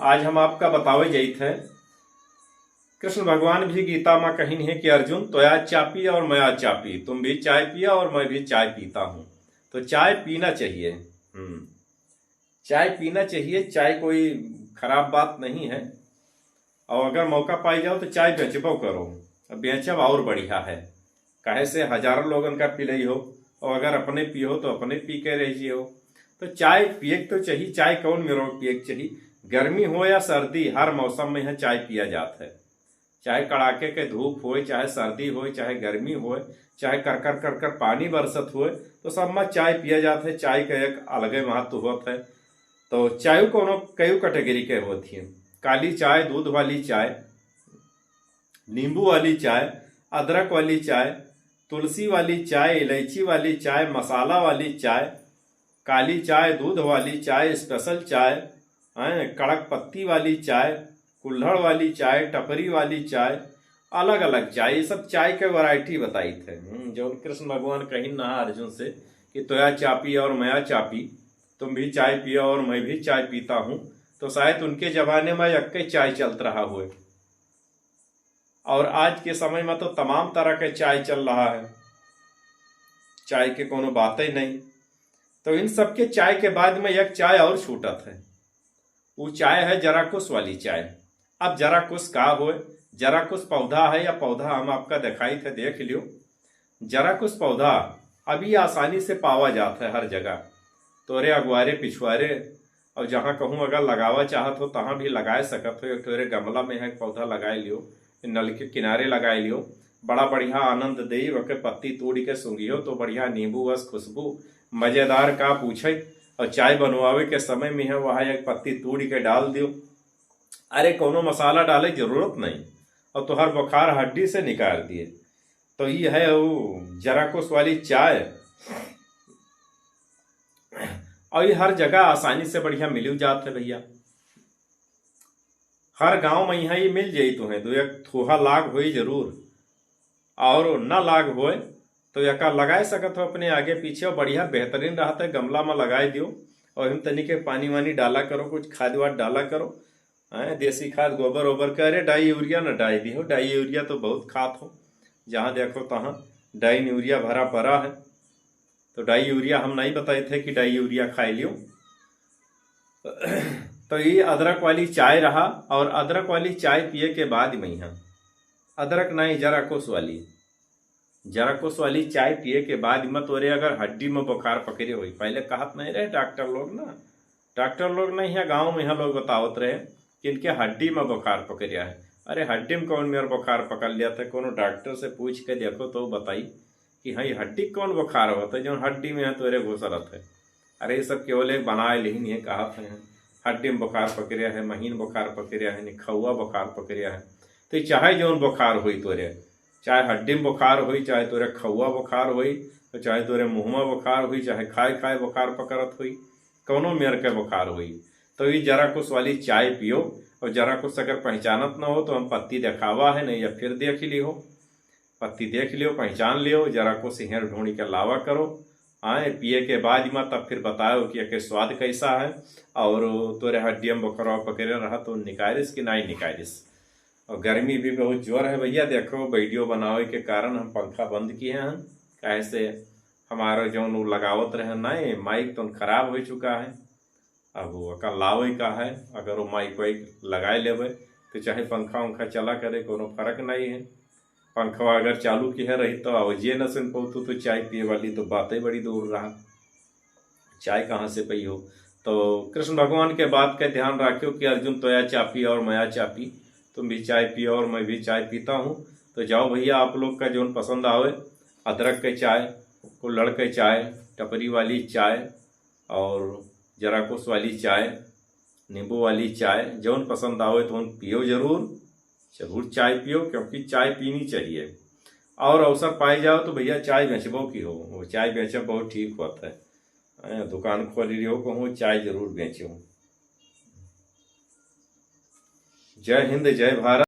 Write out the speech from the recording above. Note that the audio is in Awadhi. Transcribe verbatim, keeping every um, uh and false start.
आज हम आपका बतावे जाइत है, कृष्ण भगवान भी गीता मा कहिन है कि अर्जुन, तोया चापी और मया चापी, तुम भी चाय पिया और मैं भी चाय पीता हूँ। तो चाय पीना चाहिए। हम्म, चाय पीना चाहिए, चाय कोई खराब बात नहीं है। और अगर मौका पाई जाओ तो चाय बेचबो करो, अब बेचब और बढ़िया है। काहे से हजारों लोगन का पिलई हो, और अगर अपने पियो तो अपने पी के रह जियो। तो चाय पिए के तो चाहिए, चाय कौन मेरे पिए के चाहिए? गर्मी हो या सर्दी, हर मौसम में यहाँ चाय पिया जात है। चाहे कड़ाके के धूप होए, चाहे सर्दी होए, चाहे गर्मी होए, चाहे कर कर कर कर पानी बरसत होए, तो सब में चाय पिया जात है। चाय का एक अलगे महत्व होत है। तो चाय कोनो कई कैटेगरी के होती है, काली चाय, दूध वाली चाय, नींबू वाली चाय, अदरक वाली चाय, तुलसी वाली चाय, इलायची वाली चाय, मसाला वाली चाय, काली चाय, दूध वाली चाय, स्पेशल चाय, हैं, कड़क पत्ती वाली चाय, कुल्हड़ वाली चाय, टपरी वाली चाय, अलग अलग चाय, ये सब चाय के वैरायटी बताई थे। हम्म, जौन कृष्ण भगवान कहिन नहा अर्जुन से कि तोया चापी और मया चापी, तुम भी चाय पियो और मैं भी चाय पीता हूँ, तो शायद उनके जमाने में यक्के चाय चलत रहा होए। और आज के समय में तो तमाम तरह के चाय चल रहा है, चाय के कोनो बातें नहीं। तो इन सबके चाय के बाद में एक चाय और छूटत है, वो चाय है जराकुश वाली चाय। अब जराकुश का होए? जराकुश पौधा है या पौधा हम आपका दिखाई थे, देख लियो। जराकुश पौधा अभी आसानी से पावा जात है हर जगह, तोरे अगुआरे पिछुआरे, और जहाँ कहूँ अगर लगावा चाहत हो तहाँ भी लगाए सकत हो। एक ठोरे गमला में है पौधा लगाए लियो, नल के किनारे लगाए लियो, बड़ा बढ़िया आनंद देई। ओके पत्ती तोड़ के सूंघियो तो बढ़िया नींबू बस खुशबू मजेदार का पूछे। और चाय बनवावे के समय में है वहाँ एक पत्ती तोड़ के डाल दियो, अरे कोनो मसाला डाले जरूरत नहीं, और तोहर बुखार हड्डी से निकाल दिए। तो ये है वो जराकुश वाली चाय। और ये हर जगह आसानी से बढ़िया मिल जात है भैया, हर गांव में यहाँ ये मिल जाई तुम्हें। दो एक थोहा लाग होई जरूर, और ना लाग होए तो यका लगाए सकत हो अपने आगे पीछे, और बढ़िया बेहतरीन रहत है। गमला में लगाए दियो और हम तनी के पानी वानी डाला करो, कुछ खाद वाद डाला करो, हैं, देसी खाद, गोबर ओबर के। अरे डाई यूरिया ना डाई दियो, डाई यूरिया तो बहुत खात हो, जहाँ देखो तहाँ डाई यूरिया भरा पड़ा है। तो डाई यूरिया हम नहीं बताए थे कि डाई यूरिया खाए लियो। तो ये अदरक वाली चाय रहा, और अदरक वाली चाय पिए के बाद में यहाँ अदरक नहीं, जराकुश वाली, जराकुश वाली चाय पिए के बाद में तोरे अगर हड्डी में बुखार पकड़े होई, पहले कहत नहीं रहे डॉक्टर लोग ना, डॉक्टर लोग नहीं है, गाँव में यहाँ लोग बतावत रहे कि इनके हड्डी में बुखार पकड़िया है। अरे हड्डी में कौन मेर बुखार पकड़ लिया था? कोनो डॉक्टर से पूछ के देखो तो बताई कि हाँ, ये हड्डी कौन बुखार होता है, जौन हड्डी में है तोरे घुसरत है। अरे ये सब केवल एक बनाए लेहिन, ये कहत है हड्डी में बुखार पकड़िया है, महीन बुखार पकड़िया है, निखौआ बुखार पकड़िया है। तो ये चाहे जौन बुखार होई तोरे, चाहे हड्डी में बुखार होई, चाहे तोरे खौआ बुखार होई, तो चाहे तोरे मुँह में बुखार होई, चाहे खाए खाए बुखार पकड़त होई, कौनो मेर के बुखार होई, तो ये जराकुश वाली चाय पियो। और जराकुश अगर पहचानत ना हो तो हम पत्ती देखावा है, नहीं या फिर देख लियो, पत्ती देख लियो, पहचान लियो, जराकुश हेर ढूंढ के लावा करो। आए पिए के बाद में तब फिर बताओ कि एके स्वाद कैसा है, और तोरे हड्डियम बोकरवा पकड़े रहा तो निकालिस कि नहीं निकालिस। और गर्मी भी बहुत जोर है भैया, देखो वीडियो बनावे के कारण हम पंखा बंद किए हैं, काहे से हमारा जौन वो लगावत रहे ना, ये माइक तो खराब हो चुका है। अब वो ओका लावे का है, अगर वो माइक वाइक लगाए लेवे तो चाहे पंखा उंखा चला करे, कोनो फर्क नहीं है। पंखवा अगर चालू किहे रही तो आवाजे न सुन पौतू, तो चाय पिए वाली तो बातें बड़ी दूर रहा। चाय कहाँ से पई हो? तो कृष्ण भगवान के बात का ध्यान रखियो कि अर्जुन तोया चापी और मया चापी, तुम भी चाय पियो और मैं भी चाय पीता हूँ। तो जाओ भैया, आप लोग का जौन पसंद आवे, अदरक के चाय, कुल्हड़ के चाय, टपरी वाली चाय और जराकुश वाली चाय, नींबू वाली चाय, जौन पसंद आवे तो पियो जरूर, जरूर चाय पियो, क्योंकि चाय पीनी चाहिए। और अवसर पाए जाओ तो भैया चाय बेचबो की हो, वो चाय बेचब बहुत ठीक होत है। हैं, दुकान खोल लियो कहूँ, चाय जरूर बेचो। जय हिंद, जय भारत।